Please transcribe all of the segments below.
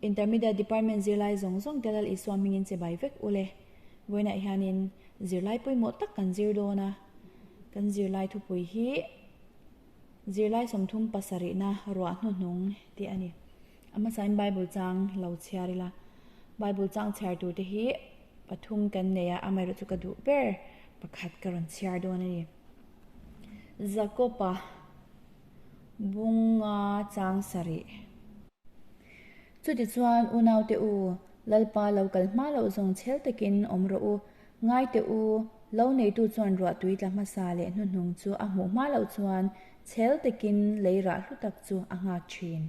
Intermediate Department zirlai zawng zawng te Lal Isua hmingin che bai vek ule. Vawiinah hianin zirlai pawimawh tak kan zir dawn a, kan zirlai thupui hi Zirlai 37na ruah hnuhnung tih a ni. A hmasain Bible chang lo chhiar ila, Bible chang chhiar tur te hi pathum kan nei a, amaherawh chu ka duh ber pakhat ka rawn chhiar dawn a ni. Jakob-a bunga chang sarih. Chutichuan unaute u, Lalpa lo kal hma loh zawng chhel takin awm rawh u. Ngai teh u, lo neitu chuan ruah tui tla hmasa leh hnuhnung chu a hmuh hma loh chuan chhel takin lei rah hlu tak chu a nghak thin.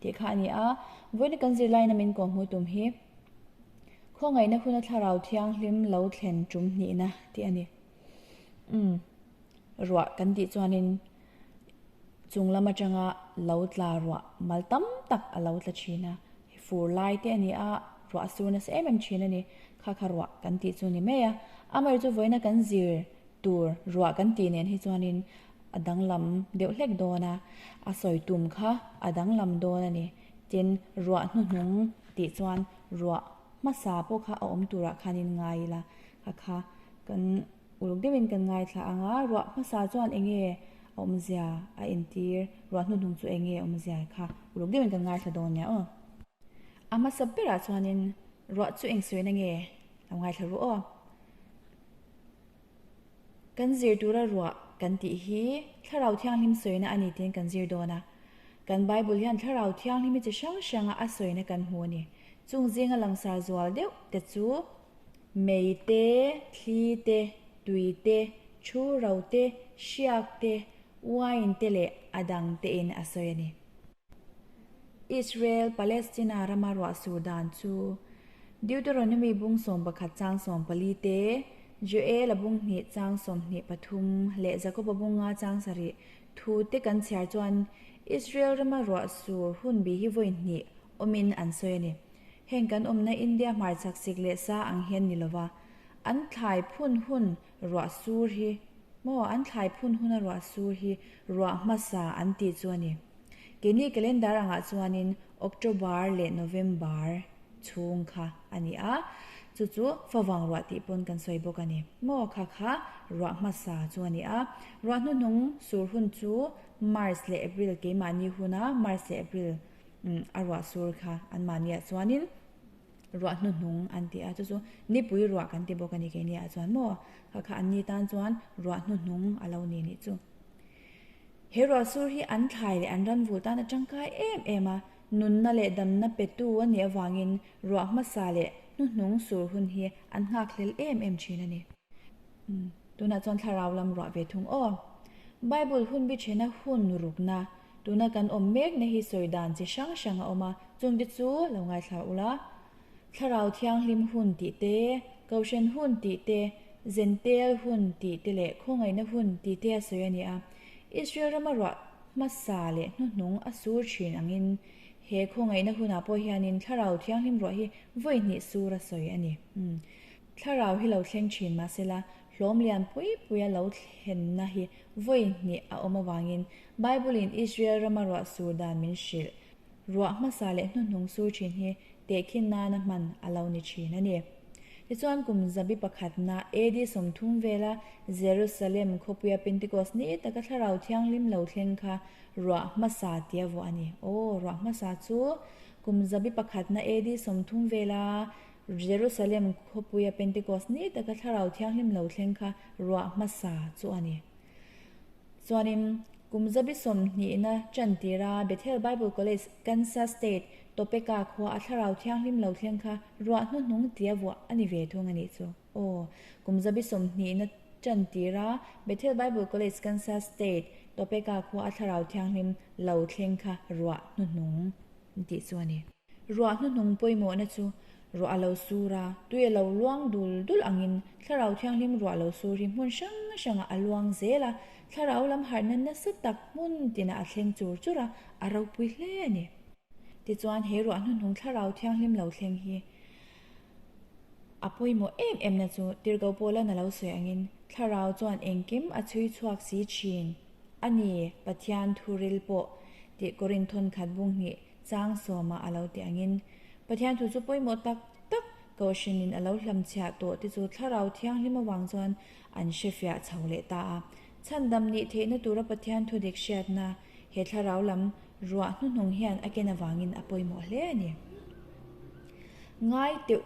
Tih kha a ni a, vawiina kan zirlaina min kawhhmuh tum hi Khawngaihna huna thlarau thianghlim lo thlen tum hnihna tih a ni. Umm. Ruah kan tih chuanin chung lam atanga lo tla ruah mal tam tak a lo tla thin a, fur lai te a ni a, ruah a sur nasa em em thin a ni, kha kha ruah kan tih chu ni mai a, amaherawhchu chu vawiina kan zir tur ruah kan tih nen hi chuanin a danglam deuh hlek dawn a, a sawi tum kha a danglam dawn a ni, tin ruah hnuhnung tih chuan ruah hmasa pawh kha a awm turah khanin ngai ila kha kha kan. Uluk deuhin kan ngaithla ang a, ruah hmasa chuan eng nge a awmzia a entir, ruah hnuhnung chu eng nge a awmzia kha uluk deuhin kan ngaithla dawn nia aw. A hmasa berah chuanin ruah chu eng sawina nge lo ngaithla ru aw. Kan zir tura ruah kan tih hi Thlarau Thianghlim sawina a ni tiin kan zir dawn a. Kan Bible hian Thlarau Thianghlim hi chi hrang hranga a sawina kan hmu a ni. Chung zinga langsar zual deuh te chu Mei te, thli te, tui te, thu ro te, hriak te, wine te leh a dang tein a sawi a ni. Israel, Palestina rama ruah sur dan chu Deuteronomy bung 11 chang 14 te, Joel-a bung hnih chang 23 leh Jakob-a bung nga chang sarih thu te kan chhiar chuan Israel rama ruah sur hun bi hi vawi hnih awmin an sawi a ni. Heng kan awmna India hmarchhak sik leh sa ang hian ni lova, an thlai phun hun ruah sur hi maw an thlai phun huna ruah sur hi ruah hmasa an tih chu a ni. Keini calendar angah chuanin October leh November chhung kha a ni a, chu chu favang ruah tih pawn kan sawi bawk a ni. Maw kha kha ruah hmasa chu a ni a, ruah hnuhnung sur hun chu March leh April keimahni huna March leh April A ruah sur kha anmahniah chuanin ruah hnuhnung an ti a, chu chu nipui ruah kan ti bawk a ni keiniah chuan maw kha kha anni tan chuan ruah hnuhnung a lo ni nih chu. He ruah sur hi an thlai leh an ran vul tan a tangkai em em a, nunna leh damna petu a nih avangin ruah hmasa leh hnuhnung sur hun hi an nghakhlel em em thin a ni. Tunah chuan thlarau lam ruah ve thung aw. Bible hun bi thena hun rukna Tuna kan awm mekna hi sawi dan chi hrang hrang a awm a, chungte chu lo ngaithla ula. Thlarau Thianghlim hun tih te, Kohhran hun tih te, Zentel hun tih te leh Khawngaihna hun tih te a sawi a ni a. Israel rama ruah hmasa leh hnuhnung a sur thin angin he khawngaihna hunah pawh hianin Thlarau Thianghlim ruah hi vawi hnih sur a sawi a ni. Thlarau hi lo thleng thin mahsela hlawm lian pui puia lo thlenna hi vawi hnih a awm avangin Bible-in Israel rama ruah sur dan min hrilh. Ruah hmasa leh hnuhnung sur thin hi tehkhin nana hman a lo ni thin a ni. Tichuan kum zabi pakhatna AD 30 vela Jerusalem khawpuia Pentecost ni taka Thlarau Thianghlim lo thleng kha ruah hmasa tia vuah a ni. Aw, ruah hmasa chu kum zabi pakhatna AD 30 vela Jerusalem khawpuia Pentecost ni taka Thlarau Thianghlim lo thleng kha ruah hmasa chu a ni. Chuanin, kum zabi sawmhnihna tan tira Bethel Bible College, Kansas State, Topeka khua a Thlarau Thianghlim lo thleng kha ruah hnuhnung tia vuah a ni ve thung a nih chu. Aw, kum zabi sawmhnihna tan tira Bethel Bible College, Kansas State, Topeka khua a Thlarau Thianghlim lo thleng kha ruah hnuhnung tih chu a ni. Ruah hnuhnung pawimawhna chu ruah a lo sur a, tui a lo luang dul dul angin Thlarau Thianghlim ruah lo sur hi hmun hrang hrangah a luang zel a, Thlarau lam harhna nasa tak hmun tinah a thleng chur chur a, a ropui hle a ni. Tichuan he ruah hnuhnung Thlarau Thianghlim lo thleng hi a pawimawh em em na chu Tirhkoh Paula'n a lo sawi angin Thlarau chuan engkim a chhui chhuak si thin a ni, Pathian thuril pawh tih Korinth thawnkhat bung hnih. Chang sawma a lo ti angin, Pathian thu chu pawimawh tak tak Kohhranin a lo hlamchhiah tawh te chu Thlarau Thianghlim avang chuan an hrefiah chho leh ta a. Chhandam nih theihna tura Pathian thu dik hriatna he thlarau lam ruah hnuhnung hian a ken avangin a pawimawh hle a ni. Ngai teuh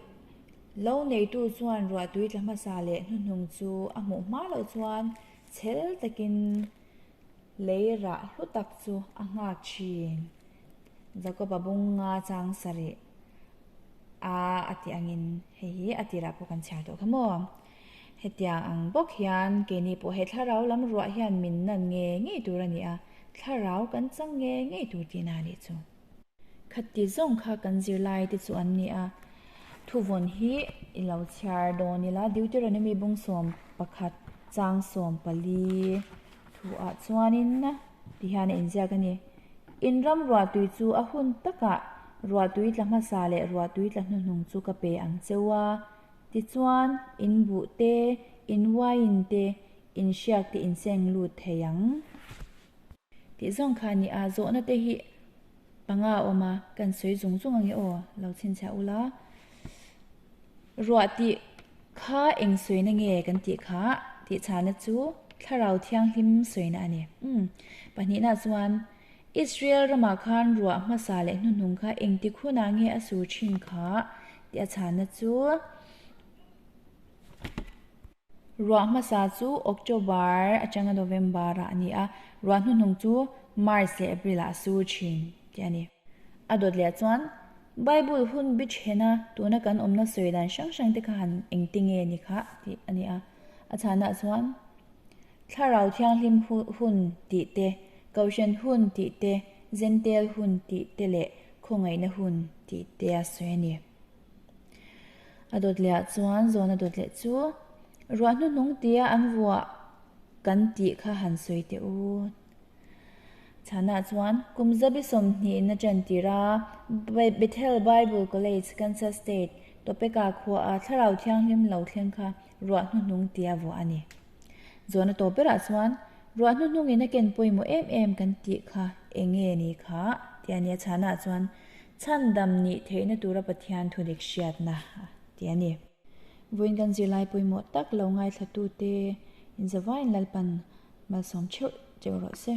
lo neitu chuan ruahtui tla hmasa leh hnuhnung chu a hmuh hma loh chuan chhel takin lei rah hlu tak chu a nghak thin. Jakoba bunga chang sarih a a tih angin hei hi a tirah pawh kan chhiar tawh kha maw. Hetiang ang bawk hian keini pawh he thlarau lam ruah hian min nan nge ngei tur a ni a, thlarau kan chang nge ngei tur tihna a nih chu. Khati zawng kha kan zirlai te chu an ni a, thuvawn hi i lo chhiar dawn ila Deuteronomy bung 11 chang 14 thuah chuanin ti hian a inziak a ni. In ram ruahtui chu a hun takah ruahtui tla hmasa leh ruahtui tla hnuhnung chu ka pe ang cheu a, tichuan in buh te, in uaiin te, in hriak te in seng lut thei ang. Tih zawng kha a ni a, zawhna te hi panga a awm a, kan sawi zung zung ang e aw, lo chhinchhiah ula. Ruah tih kha eng sawina nge kan tih kha tih chhana chu Thlarau Thianghlim sawina a ni. Umm, pahnihna chuan Israel ramah khan ruah hmasa leh hnuhnung kha engtik hunah nge a sur thin kha tih a chhana chu Ruah hmasa chu October atanga November ah a ni a, ruah hnuhnung chu March leh April ah a sur thin tih a ni. A dawt leh chuan Bible hun bi thena tuna kan awmna sawi dan hrang hrang te kha han engti nge ni kha tih a ni a. A chhanah chuan Thlarau Thianghlim hun tih te, Kohhran hun tih te, Zentel hun tih te leh Khawngaihna hun tih te a sawi a ni. A dawt leh ah chuan zawn a dawt leh chu ruah hnuhnung tia an vuah kan tih kha han sawi teh u. Chhanah chuan kum zabi 20 na ṭan tir a Bethel Bible College, Kansas State, Topeka khua a thlarau thianghlim lo thleng kha ruah hnuhnung tia vuah a ni. Zawn a tawp berah chuan ruah hnuhnungin a ken pawimawh em em kan tih kha eng nge ni kha tia nia chhanah chuan Chhandam nih theihna tura Pathian thudik hriatna tih a ni. Vawiin kan zirlai pawimawh tak lo ngaithlatute inzavain Lalpan malsawm theuh teuh rawh se.